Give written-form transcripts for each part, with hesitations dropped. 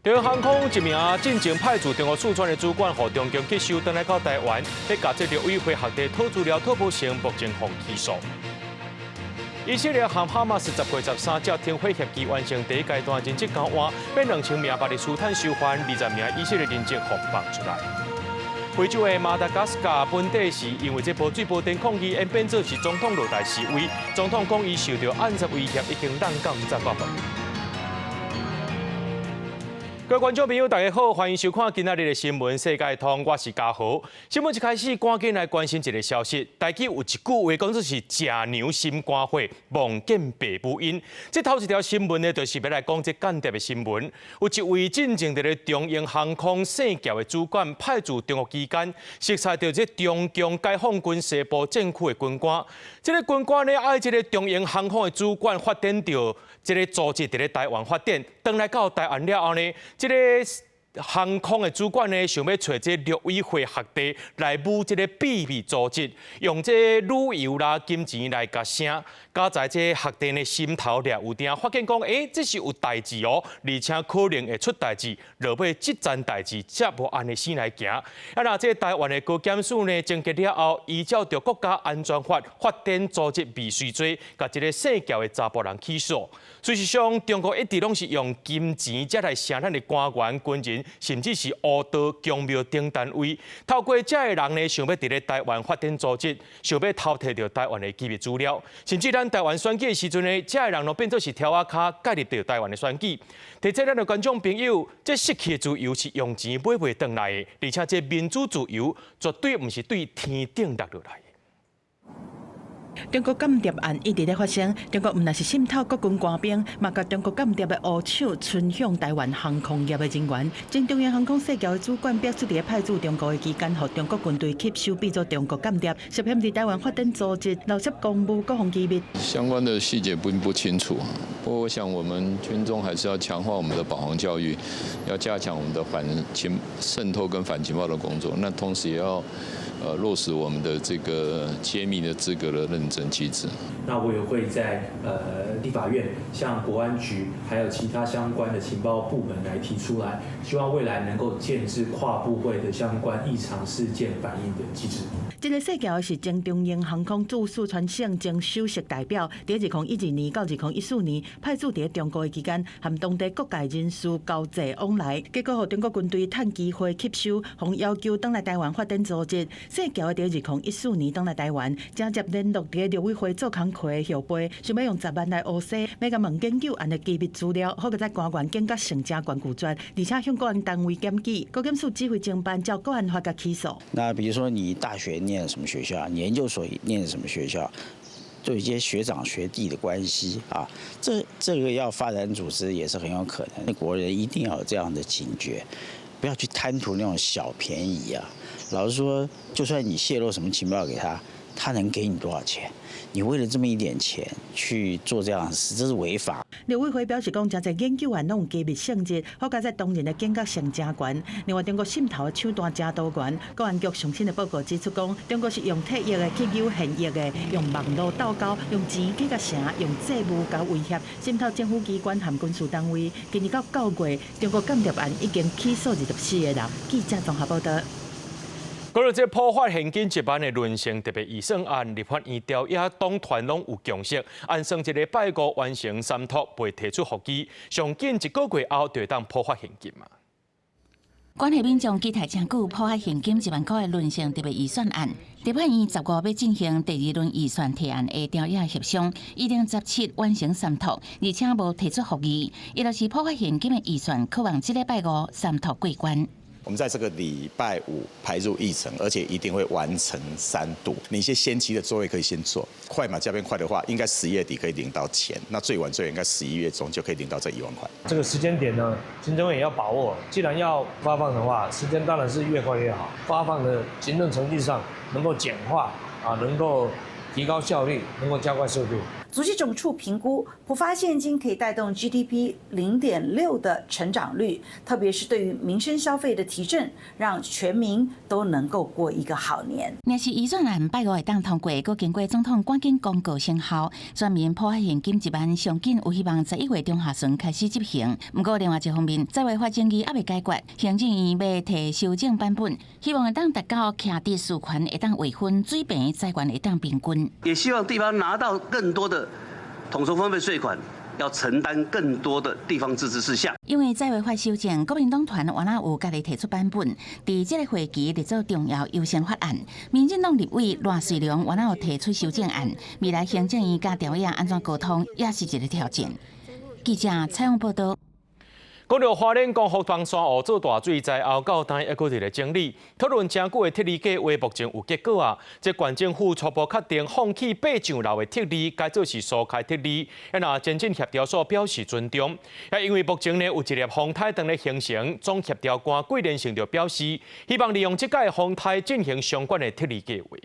長榮航空一名進前派駐中國四川的主管，予中共吸收轉來到台灣，欲共這陸委會學弟討資料討無成，目前予起訴。以色列和哈馬斯10月13照停火協議完成第一階段人質交換，變2000名巴勒斯坦囚犯，20名以色列人質予放出來。非洲的馬達加斯加本地是因為這無水無電抗議，演變做是總統落台示威，總統講伊受著暗殺威脅，已經挵到毋知掛無。各位觀眾朋友，大家好，歡迎收看今仔日的新聞世界通，我是嘉豪。新聞一開始，趕緊來關心一个消息。台語有一句話講做是“食娘心肝火，望見爸母陰”。這頭一條新聞呢，就是欲來講這間諜的新聞。有一位進前佇咧長榮航空姓喬的主管派駐中國期間，熟似著這中共解放軍西部戰區的軍官。這个軍官呢，愛這个長榮航空的主管發展著這个組織佇咧台灣發展，轉來到台灣了後呢，這个航空的主管呢，想欲揣這陸委會學弟來舞這个秘密組織，用這旅遊啦、金錢來共聲，佳哉這學弟呢心頭掠有定，發現講，欸，這是有代誌哦，而且可能會出代誌，落尾這層代誌才無按呢生來行。啊，若這台灣的高檢署呢，偵結了後，依照著國家安全法發展組織未遂罪，共這个姓喬的查埔人起訴。事實上，中國一直攏是用金錢才來聲咱的官員、軍人，甚至是烏道、宮廟等單位，透過這个人呢，想欲佇咧台灣發展組織，想欲偷提著台灣的機密資料，甚至咱台灣選舉的時陣呢，這个人攏變做是柱仔跤介入著台灣的選舉。提醒咱的觀眾朋友，這失去的自由是用錢買袂轉來的，而且這民主自由絕對毋是對天頂落落來的。中國間諜案一直咧發生，中國毋但是滲透國軍官兵，嘛共中國間諜的烏手伸向台灣航空業的人員。前長榮航空姓喬的主管表示，佇咧派駐中國的期間，予中國軍隊吸收變做中國間諜，涉嫌佇台灣發展組織，漏泄公務國防機密。相關的細節並不清楚，不過我想我們軍中還是要強化我們的保防教育，要加強我們的反情滲透跟反情報的工作，那同時也要落實我們的這個揭秘的資格的認證機制。那我也會在立法院向國安局還有其他相關的情報部門來提出來，希望未來能夠建置跨部會的相關異常事件反應的機制。這个姓喬是前長榮航空駐四川省前首席代表，佇2012年到2014年派駐佇中國的期間，和當地各界人士交際往來，結果予中國軍隊趁機會吸收，予要求轉來台灣發展組織。姓喬佇2014年轉來台灣，直接聯絡佇陸委會做工課的後輩，想欲用10萬來烏西，欲共問研究案的機密資料，好佳哉官員警覺性誠懸拒絕，而且向國安單位檢舉，高檢署指揮偵辦，照國安法共起訴。那比如說你大學念什麼學校，你研究所念什麼學校，就一些學長學弟的關係啊，這個要發展組織也是很有可能。國人一定要有這樣的警覺，不要去貪圖那種小便宜啊。老實說，就算你洩露什麼情報給他，他能給你多少錢？你為了這麼一點錢去做這樣的事，這是違法。陸委會表示講，誠濟研究案攏有機密性質，好佳哉當人的警覺性誠懸。另外，中國滲透的手段誠多元，國安局上新的報告指出講，中國是用退役的去誘現役的，用網路鬥勾，用錢去共聲，用債務共威脅，滲透政府機關和軍事單位。今年到9月，中國間諜案已經起訴24個人。記者綜合報道。講到這普發現金1萬的倫性特別預算案，立法院朝野黨團攏有共識，按算這禮拜五完成三讀，袂提出覆議。上緊一個月後就會當普發現金嘛。關係民眾期待誠久，普發現金1萬箍的倫性特別預算案，立法院15欲進行第二輪預算提案的朝野協商，預定17完成三讀，而且無提出覆議，也就是普發現金的預算，可望這禮拜五三讀過關。我們在這個禮拜五排入議程，而且一定會完成三讀。你一些先期的作業可以先做，快馬加鞭快的話，應該10月底可以領到錢。那最晚最晚應該11月中就可以領到這1萬塊。這個時間點呢，行政院也要把握。既然要發放的話，時間當然是越快越好。發放的行政程序上能夠簡化啊，能夠提高效率，能夠加快速度。主計總處評估，普發現金可以帶動 GDP 0.6的成長率，特別是對於民生消費的提振，讓全民都能夠過一個好年。若是預算案拜五會當通過，閣經過總統趕緊公告生效，全民普發現金1萬，上緊有希望11月中下旬開始執行。毋過另外一方面，債務法爭議猶未解決，行政院欲提修正版本，希望會當達到徛佇事權會當劃分，水平資源會當平均。也希望地方拿到更多的統籌分配稅款，要承擔更多的地方自治事項。因為債務法修正，國民黨團原來有家己提出版本，佇這个會期列做重要優先法案。民進黨立委賴瑞隆原來有提出修正案，未來行政院佮朝野按怎溝通，也是一个挑戰。記者採訪報導。講到花蓮光復枋山湖做大水災後，到今猶閣佇咧整理討論誠久的撤離計劃，目前有結果啊！這縣政府初步確定放棄爬上樓的撤離，改做是疏開撤離。啊，若前進協調所表示尊重。啊，因為目前呢有一粒風颱正咧形成，總協調官桂連勝就表示，希望利用這擺風颱進行相關的撤離計劃。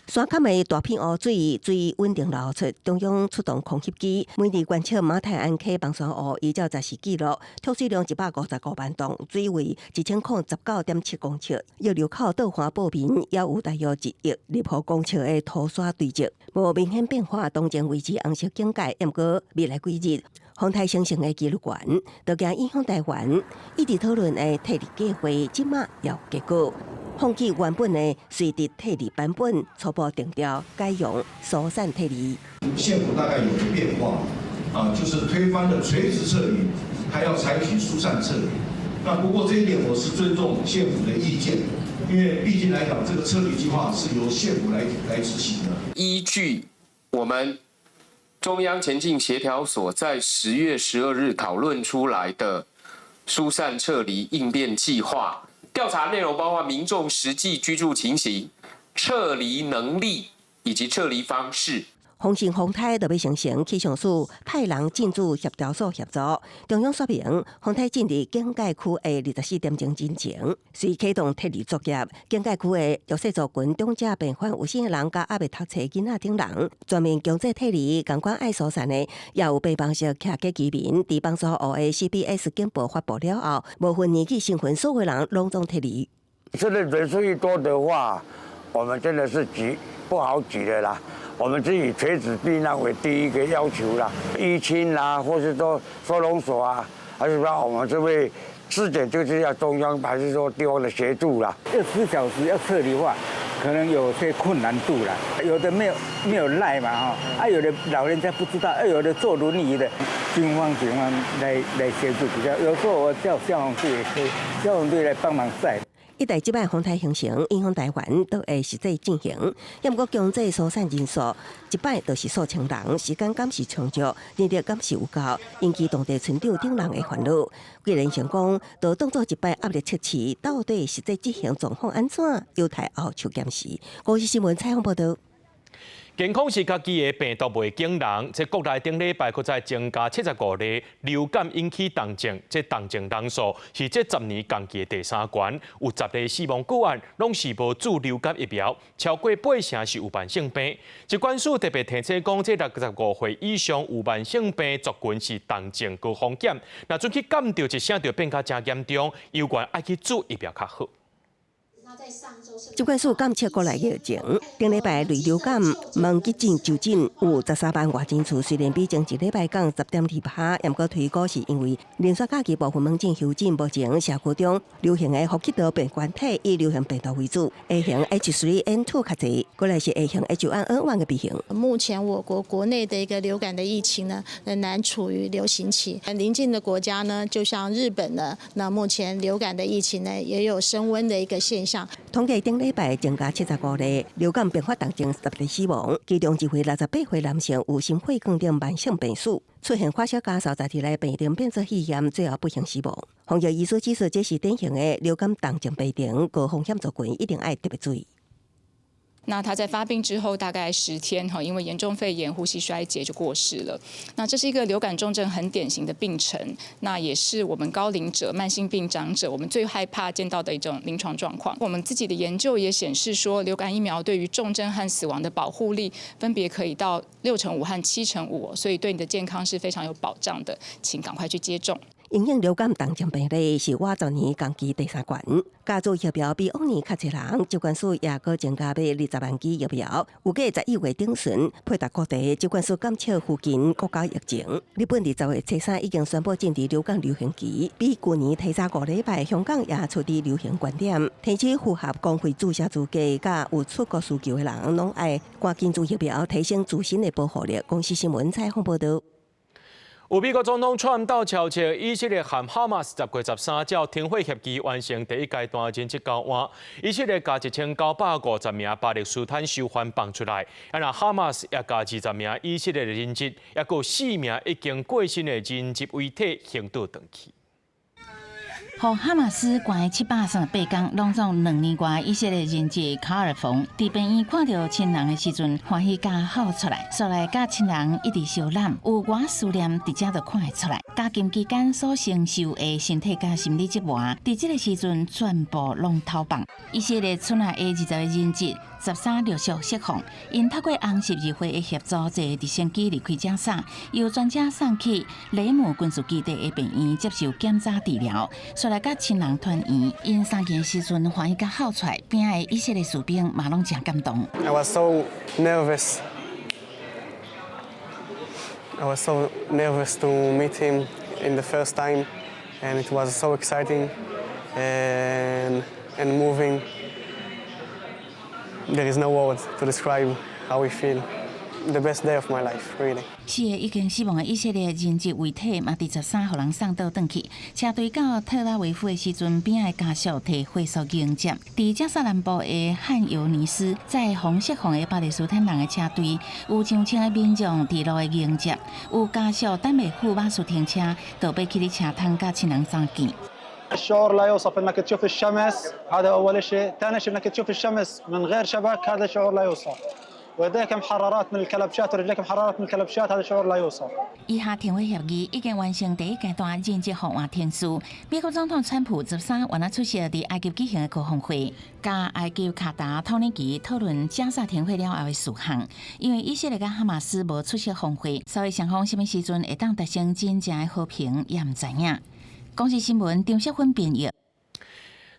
山坎的大片湖水水穩定流出，中央出動空翕機，每日觀測馬太鞍溪枋山湖，依照實時記錄，蓄水量155萬噸，水位1019.7公尺，溢流口倒環報民也有大約1億立方公尺的土沙堆積，無明顯變化，當前維持紅色警戒，毋過未來幾日風颱生成的機率懸，都驚影響台灣。一直討論的撤離計劃，這馬有結果。放棄原本的垂直撤離版本，初步定調改用疏散撤離。縣府大概有個變化，啊，就是推翻了垂直撤離，還要採取疏散撤離。那不過這一點我是尊重縣府的意見，因為畢竟來講，這個撤離計劃是由縣府來執行的。依據我們中央前進協調所在10月12日討論出來的疏散撤離應變計劃。調查內容包括民眾實際居住情形、撤離能力以及撤離方式。風神風颱就欲生成，氣象署派人進駐協調所協助。中央說明，風颱進入警戒區的24點鐘之前，隨啟動撤離作業。警戒區的弱勢族群、長者病患、有生人佮猶未讀冊囡仔等人，全面強制撤離。仝款愛疏散的，也有被幫式徛家居民。佇枋山湖的 CBS 警報發布了後，無分年紀身份，所有人攏總撤離。真的人數一多的話，我們真的是擠不好擠的啦。我們是以垂直避難為第一個要求啦，醫親啦，或是說收容所啊，還是說我們這邊事前就是要中央還是說地方的協助啦。24小時要撤離的話，可能有些困難度啦。有的沒有賴嘛哈，啊有的老人家不知道，啊有的坐輪椅的，軍方警方來協助比較。有時候我叫消防隊也可以，消防隊來幫忙載。一旦這擺風颱形成，影響台灣都會實際進行。毋過強制疏散人數一擺就是數千人，時間敢是充足，人力敢是有夠，引起當地村長等人的煩惱。桂連勝講，就當做一擺壓力測試，到底實際執行狀況按怎，有待後續檢視。公視新聞採訪報導。健康是家己的病毒袂驚人，這國內頂禮拜閣再增加75例流感引起重症，這重症人數是這10年同期的第三懸，有10例死亡個案，攏是無注流感疫苗，超過八成是有慢性病。疾管署特別提醒講，這65歲以上有慢性病族群是重症高風險，若準去感著一聲就變較誠嚴重，猶原愛去注疫苗較好。疾管署監測國內疫情，頂禮拜類流感問急診就診有13萬外人次，雖然比前一禮拜降10.2%，毋過推估是因為連續假期部分門診休診，目前社區中流行的呼吸道病原體以流行病毒為主，A 型 H3N2 較濟，過來是 A 型 H1N1 的鼻型。目前我國國內的一個流感的疫情呢，仍然處於流行期。鄰近的國家呢，就像日本呢，那目前流感的疫情呢，也有升溫的一個現象。統計頂禮拜增加75例流感併發重症10例死亡，其中一位68歲男性有心血管等慢性病史，出現發燒咳嗽，10日內病情變做肺炎，最後不幸死亡。防疫醫師指出，這是典型的流感重症病情，高風險族群一定愛特別注意。那他在發病之後大概10天哈，因為嚴重肺炎、呼吸衰竭就過世了。那這是一個流感重症很典型的病程，那也是我們高齡者、慢性病長者我們最害怕見到的一種臨床狀況。我們自己的研究也顯示說，流感疫苗對於重症和死亡的保護力分別可以到6成5和7成5，所以對你的健康是非常有保障的，請趕快去接種。因應流感重症病例是倚十年同期第三懸，加注疫苗比往年較濟人，疾管署也閣增加買20萬劑疫苗，預計11月頂旬配達各地疾管署監測附近國家疫情。日本佇10月初3已經宣布進入流感流行期，比舊年提早5禮拜，香港也處佇流行高點。提醒符合公費注射資格佮有出國需求的人，攏愛趕緊注疫苗，提升自身的保護力。公視新聞採訪報導。有美國總統川普敲切，以色列和哈馬斯10月13照停火協議完成第一階段人質交換，以色列共1950名巴勒斯坦囚犯放出來，啊若哈馬斯也共20名以色列的人質，抑閣4名已經過身的人質遺體還倒轉去。予哈馬斯關738天，攏總2年外以色列人質卡爾馮，佇病院看著親人的時陣，歡喜甲哭出來，煞來佮親人一直相攬，有偌思念，佇遮就看會出來。監禁期間所承受的身體佮心理折磨，佇這個時陣全部攏偷放。以色列賰來的20個人質，13陸續釋放，𪜶透過紅十字會的協助，坐直升機離開加沙，由專車送去雷姆軍事基地的病院接受檢查治療，煞來佮親人團圓。𪜶相見時陣歡喜甲哭出來，邊仔的以色列士兵嘛攏誠感動。 I was so nervous. I was so nervous to meet him in the first time, and it was so exciting and moving. There is no words to describe how we feel. The best day of my life, really. 四個已經死亡的以色列人質遺體嘛，佇13予人送倒轉去。車隊到特拉維夫的時陣，邊仔的家屬提火速迎接。佇加沙南部的漢尤尼斯，載予釋放的巴勒斯坦人的車隊，有上千的民眾佇路的迎接，有家屬等袂赴馬斯停車，就欲去佇車窗佮親人相見。 الشعور لا يوصف، انك تشوف الشمس، هذا اول شيء. ثاني شيء، انك تشوف الشمس من غير شبك، هذا شعور لا يوصف. ويديك محررات من الكلبشات ورجليك محررات من الكلبشات، هذا شعور لا يوصف. 以哈停火協議已經完成第一階段人質互換程序。美國總統川普13晚仔出席佇埃及舉行的高峰會，佮埃及、卡達、土耳其討論加沙停火了後的事項。因為以色列佮哈馬斯無出席峰會，所以雙方啥物時陣會當達成真正的和平，也毋知影。公視新聞張淑芬編譯。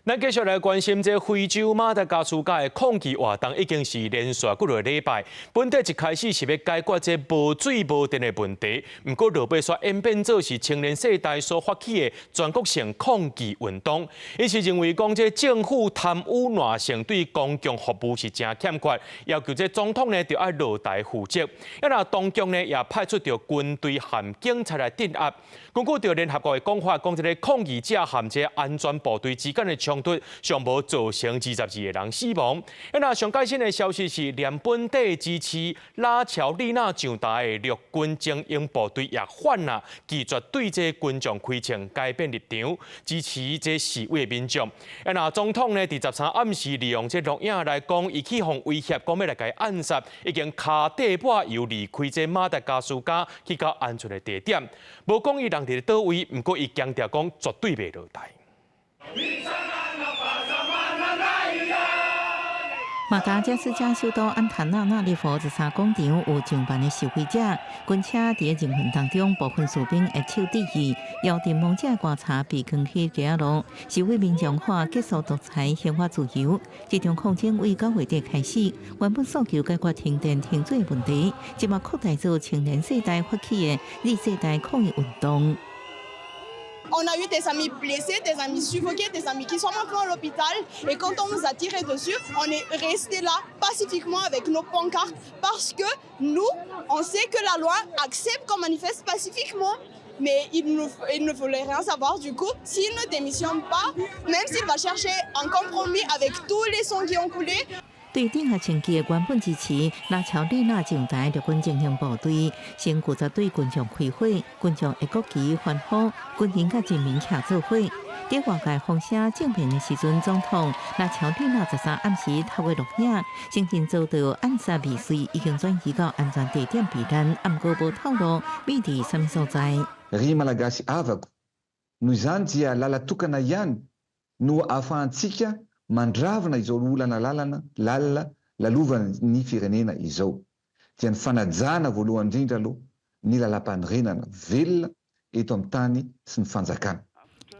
咱繼續來關心這非洲馬達加斯加的抗議活動，已經是連續幾個禮拜。本底一開始是欲解決這無水無電的問題，毋過落尾煞演變做是青年世代所發起的全國性抗議運動。𪜶是認為講這政府貪污爛成，對公共服務是誠欠缺，要求這總統呢著愛落台負責。啊若當局呢也派出著軍隊和警察來鎮壓。根據著聯合國的講法，講這个抗議者和這安全部隊之間的衝突，上無造成22個人死亡。啊若上蓋新的消息是，連本底支持拉喬利納上台的陸軍精英部隊也反啊，拒絕對這群眾開槍改變立場，支持這示威的民眾。啊若總統呢，佇13暗時利用這錄影來講，伊去予威脅，講欲來共伊暗殺，已經跤塊抹油離開這馬達加斯加，去到安全的地點。無講伊人佇佗位，毋過伊強調講絕對袂落台。馬達加斯加首都安塔納納利佛13廣場有上萬的示威者，軍車佇人群當中，部分士兵會手致意，搖陣亡者棺柴被扛去街仔路，示威民眾喊結束獨裁，還我自由。這場抗爭為9月底開始，原本訴求解決停電停水問題，這馬擴大做青年世代發起的 Z 世代抗議運動。 On a eu des amis blessés, des amis suffoqués, des amis qui sont maintenant à l'hôpital. Et quand on nous a tiré dessus, on est resté là pacifiquement avec nos pancartes parce que nous, on sait que la loi accepte qu'on manifeste pacifiquement. Mais il ne voulait rien savoir. Du coup, s'il ne démissionne pas, même s'il va chercher un compromis avec tous les sangs qui ont coulé, 對頂下星期原本支持拉喬利納上台陸軍精英部隊，先拒絕對群眾開火，群眾的國旗歡呼，軍人佮人民徛做伙。佇外界風聲正明的時陣，總統拉喬里納13暗時透過錄影，承認遭到暗殺未遂，已經轉移到安全地點避難，毋過無透露秘佇啥物所在。 Ry Malagasy havako, noho izany dia làlan-tokana ihany no ahafahantsika mandravona izao olana lalana lalina lalovan'ny firenena izao dia ny fanajana voalohany indrindra aloha ny lalàmpanorenana velona eto amin'ny tany sy ny fanjakana.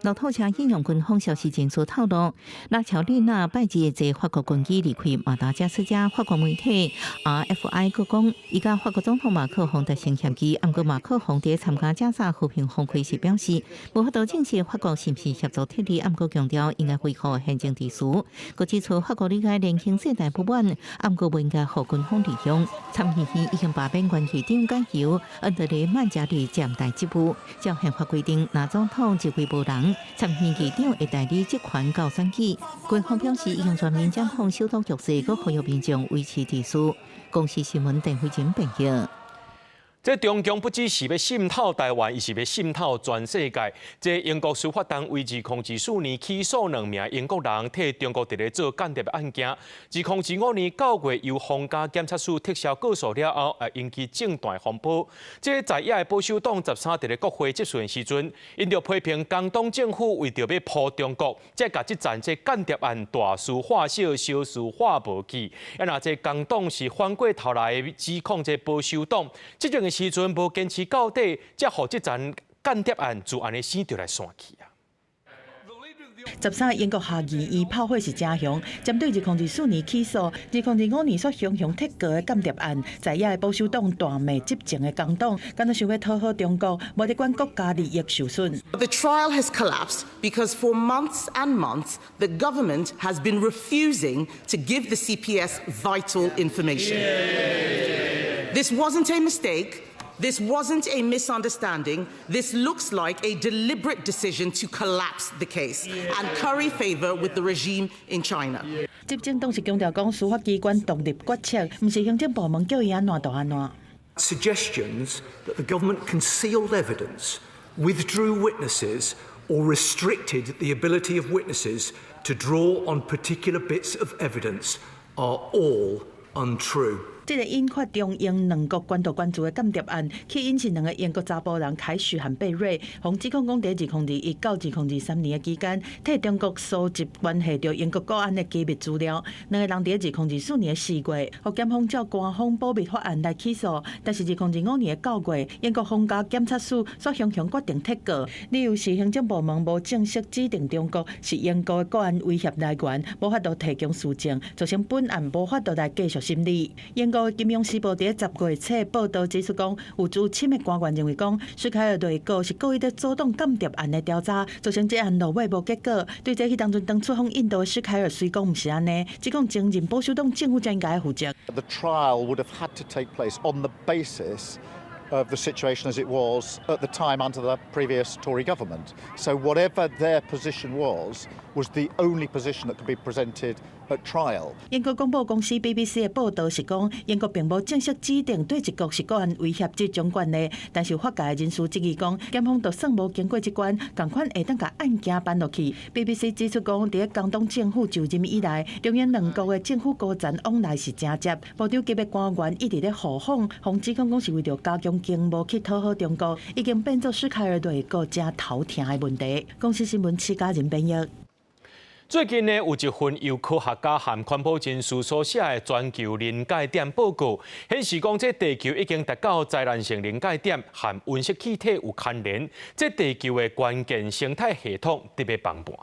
路透社引用軍方消息人士透露，拉喬里納拜日坐法國軍機離開馬達加斯加。法國媒體 RFI 閣講，伊佮法國總統馬克宏達成協議，毋過馬克宏佇參加加薩和平峰會時表示，無法度證實法國是毋是協助撤離，毋過強調應該維護憲政秩序。閣指出法國理解年輕世代不滿，毋過袂應該予軍方利用。參議院已經罷免原議長改由恩德雷曼加里暫代職務。照憲法規定，若總統職位無人，參議院議長會代理職權到選舉。軍方表示已經全面掌控首都局勢，閣呼籲民眾維持秩序。公視新聞鄧慧珍編譯。這中共不只是欲滲透台灣，伊是欲滲透全世界。這英國司法單位2024年起訴兩名英國人，替中國佇咧做間諜的案件。2025年9月，由皇家檢察署撤銷告訴了後，引起政壇風波。這在野的保守黨13佇咧國會質詢的時陣，𪜶就批評工黨政府為著欲鋪中國，才共這層這間諜案大事化小，小事化無去。啊，若這工黨是反過頭來指控這保守黨，這陣的時陣無堅持到底，才予這層間諜案就按呢生著來散去啊！ 13英國下議院炮火是誠雄，針對2024年起訴、2025年煞雄雄撤告的間諜案，在野的保守黨大罵執政的工黨，敢若想欲討好中國，無咧管國家利益受損。 The trial has collapsed because for months and months the government has been refusing to give the CPS vital information. This wasn't a mistake. This wasn't a misunderstanding. This looks like a deliberate decision to collapse the case and curry favor with the regime in China. 執政黨是強調講，司法機關獨立決策，毋是行政部門叫伊按怎就按怎。 Suggestions that the government concealed evidence, withdrew witnesses, or restricted the ability of witnesses to draw on particular bits of evidence are all untrue. 這個引發中英兩國高度關注的間諜案，起因是兩個英國查埔人凱許和貝瑞，予指控講佇2021到2023年的期間，替中國搜集關係著英國國安的機密資料。兩個人佇2024年4月，予檢方照官方保密法案來起訴，但是2025年9月，英國皇家檢察署煞雄雄決定撤告，理由是行政部門無正式指定中國是英國的國安威脅來源，無法度提供事證，造成本案無法度來繼續審理。英國金融時報佇10月初報導指出，講有資深的官員認為講，史凱爾內閣是故意佇阻擋間諜案的調查，造成這案落尾無結果。對這彼當陣當出訪印度的史凱爾雖講毋是按呢，只講前任保守黨政府才應該負責。 The trial would have had to take place on the basis of the situation as it was at the time under the previous Tory government. So whatever their position was, was the only position that could be presented at trial. 英國廣播公司 BBC 的報導是講，英國並無正式指定對一國是國安威脅這種關係，但是法界人士質疑講，檢方就算無經過這關，仝款會當共案件辦落去。BBC 指出講，佇工黨政府就任以來，中英兩國的政府高層往來是誠濟，部長級的官員一直咧互訪，予指控講是為著加強經貿去討好中國，已經變做史凱爾內閣誠頭疼的問題。公視新聞施嘉仁編譯。最近呢，有一份由科學家和環保人士所寫的全球臨界點報告，顯示講這地球已經達到災難性臨界點，和溫室氣體有牽連，這地球的關鍵生態系統佇欲崩盤。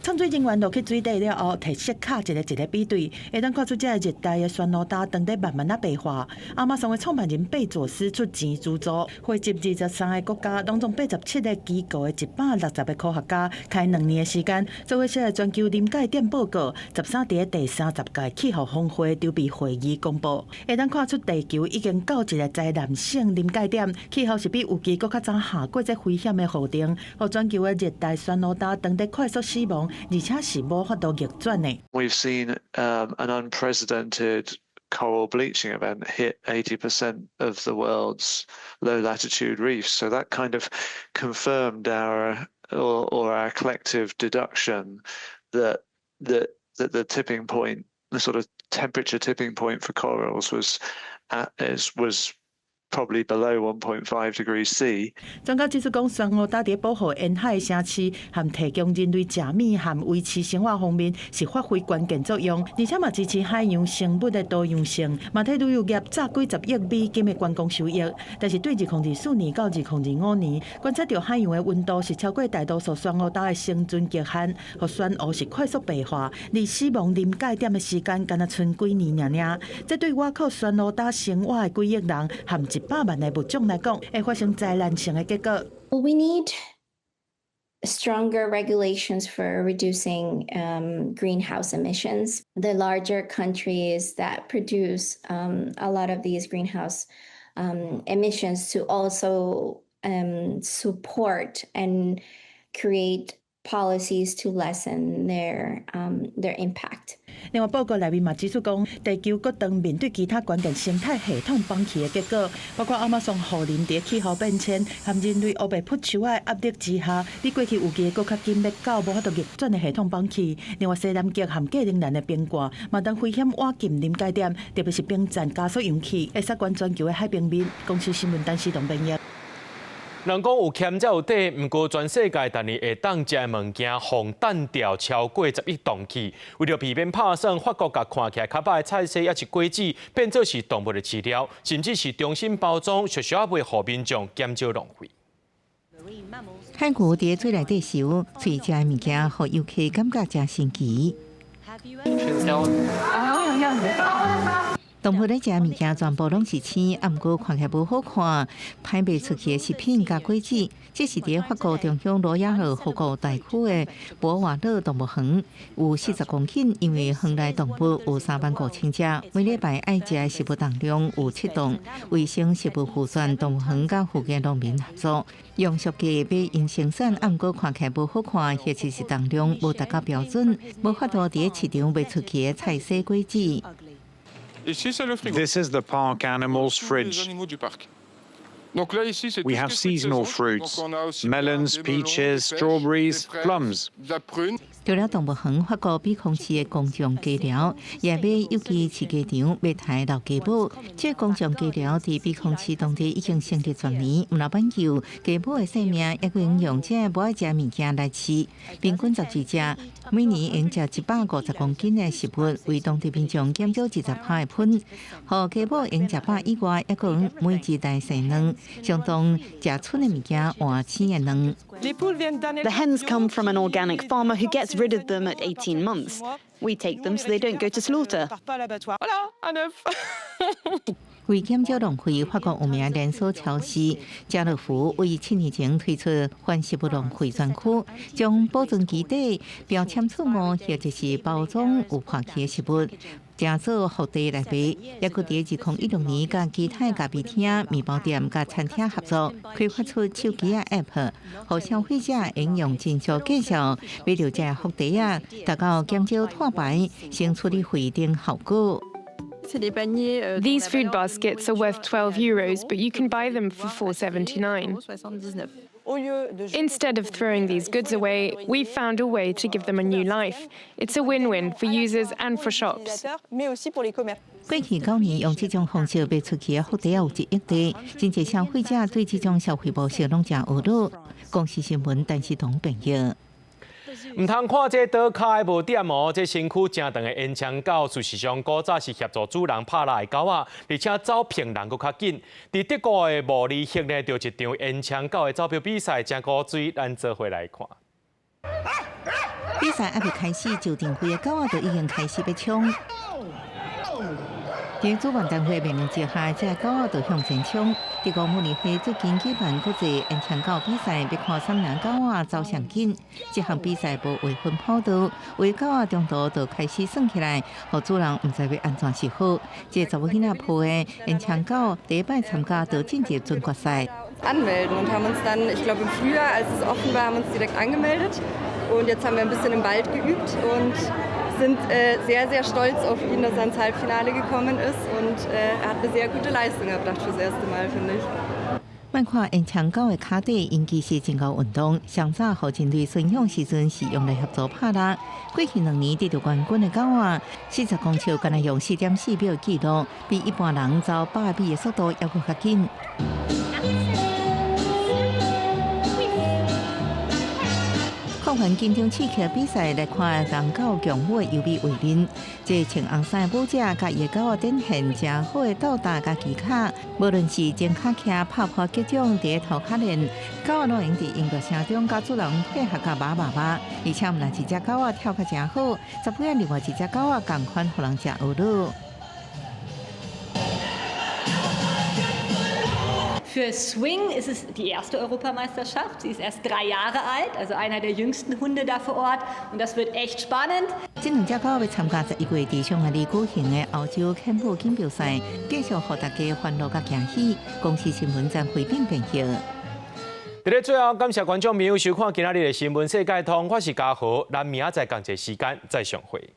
潛水人員落去水底了後，提色卡一個一個比對，會當看出這個熱帶的酸蘆礁當咧慢慢仔白化。亞馬遜的創辦人貝佐斯出錢資助，匯集23個國家，攏總87個機構的160個科學家，開2年的時間，做伙寫全球臨界點報告。13佇第30屆氣候峰會籌備會議公布，會當看出地球已經到一個災難性臨界點，氣候是比預期閣較早下過這危險的予定，予全球的熱帶酸蘆礁當咧快速死亡，而且是無法度逆轉的。 We've seen an unprecedented coral bleaching event hit 80% of the world's low latitude reefs. So that kind of confirmed our collective deduction that the tipping point, the sort of temperature tipping point for corals was probably below 1.5 degrees C。專家指出講，珊瑚礁佇保護沿海城市和提供人類食物和維持生活方面是發揮關鍵作用，而且嘛支持海洋生物的多樣性，嘛替旅遊業詐幾十億美金的觀光收益。但是對2024年到2025年，觀測著海洋的溫度是超過大多數珊瑚礁的生存極限，予珊瑚是快速白化，離死亡臨界點的時間干焦賰幾年爾爾。這對倚靠珊瑚礁生活的幾億人和100萬的物種來講，會發生災難性的結果。 We need stronger regulations for reducing greenhouse emissions. The larger countries that produce a lot of these greenhouse emissions to also support and create policies to lessen their impact. 另外，報告內面嘛指出講，地球閣當面對其他關鍵生態系統崩去的結果，包括亞馬遜雨林佇氣候變遷和人類烏白伐樹仔的壓力之下，比過去預計閣較緊欲到無法度逆轉的系統崩去。另外，西南極和格陵蘭的冰蓋嘛當危險倚近臨界點，特別是冰層加速融去，會席捲全球的海平面。公視新聞陳思東編譯。人講有儉才有底，毋過全世界逐年會當食的物件，予擲掉超過10億噸去。為著避免拍算，法國共看起來較歹的菜色抑是果子，變做是動物的飼料，甚至是重新包裝，俗俗仔賣予民眾減少浪費。海牛佇水內底泅，喙食的物件，予遊客感覺誠神奇。動物咧食物件全部攏是青，啊，毋過看起來無好看，歹賣出去的食品佮果子，這是佇法國中央羅亞河河谷大區的博瓦勒動物園，有40公頃，因為園內動物有3萬5千隻，每禮拜愛食的食物重量有7噸。衛生食物負責動物園佮附近農民合作，用俗價買𪜶生產，啊，毋過看起來無好看，或者是重量無達到標準，無法度佇市場賣出去的菜色果子。 This is the park animals fridge. We have seasonal fruits, melons, peaches, strawberries, plums. 除了動物園，法國比空市的工匠雞寮也買有機飼雞場欲刣老雞母。這個工匠雞寮佇比空市當地已經成立十年，毋但挽救雞母的性命，也閣用這無愛食物件來飼，平均12隻，每年用食150公斤的食物，為當地民眾減少20%的糞。予雞母用食飽以外，抑閣每一代生卵，相當食賰的物件換生的卵。 The hens come from an organic farmer who gets rid of them at 18 months. We take them so they don't go to slaughter. 為減少浪費，法國有名連鎖超市家樂福為7年前推出反食物浪費專區，將保存期底標籤錯誤或者是包裝有破去的食物，成做福袋來賣。抑閣佇2016年，佮其他咖啡廳、麵包店佮餐廳合作，開發出手機仔 App，予消費者應用真俗介紹，買著這福袋仔，達到減少碳排、省處理費等效果。 These food baskets are worth €12, but you can buy them for $4.79. Instead of throwing these goods away, we've found a way to give them a new life. It's a win-win for users and for shops. 過去9年用這種方式賣出去的福袋有1億袋，真濟消費者對這種消費模式攏誠懊惱。公視新聞陳世彤編譯。毋通看這桌跤的無點哦，這身軀誠長的煙槍狗，事實上古早是協助主人拍獵的狗仔，而且走爿人閣較緊。佇德國的慕尼黑呢，就一場煙槍狗的走標比賽，誠古錐，咱做伙來看。比賽猶未開始，就定位的狗仔就已經開始欲衝。佇主辦單位命令之下，這狗仔就向前衝。德國慕尼黑最近舉辦國際煙槍狗比賽，欲看啥人狗仔走上緊。這項比賽無劃分跑道，有狗仔中途就開始耍起來，予主人毋知欲按怎是好。這查某囡仔抱的煙槍狗第一擺參加就進入準決賽。 Anmelden und haben uns dann, ich glaube im Frühjahr, als es offen war, haben uns direkt angemeldet. Und jetzt haben wir ein bisschen im Wald geübt und Sind sehr, sehr stolz auf ihn, dass er ins Halbfinale gekommen ist und er hat eine sehr gute Leistung erbracht fürs erste Mal, finde ich. 莫看延長狗的跤底，𪜶其實真𠢕運動。上早予人類馴養時陣是用來協助拍獵。過去2年得著冠軍的狗仔，40公尺干焦用4.4秒紀錄，比一般人走100米的速度猶閣較緊。看完緊張刺激比賽，來看人狗共舞的優美畫面。這穿紅衫的舞者佮伊的狗仔展現誠好的鬥打佮技巧，無論是前跤徛、拍破擊掌、佇塗跤練，狗仔攏會佇音樂聲中佮主人配合甲密麻麻。而且毋但一隻狗仔跳甲誠好，十幾仔另外一隻狗仔仝款，予人誠懊惱。 Für Swing ist es die erste Europameisterschaft. Sie ist erst 3 Jahre alt, also einer der jüngsten Hunde da vor Ort. Und das wird echt spannend. 這兩隻狗欲參加11月佇匈牙利舉行的歐洲犬舞錦標賽，繼續予大家歡樂佮驚喜。公視新聞曾惠敏編譯。佇咧最後，感謝觀眾朋友收看今仔日的新聞世界通，我是嘉豪，咱明仔載仝一个時間再相會。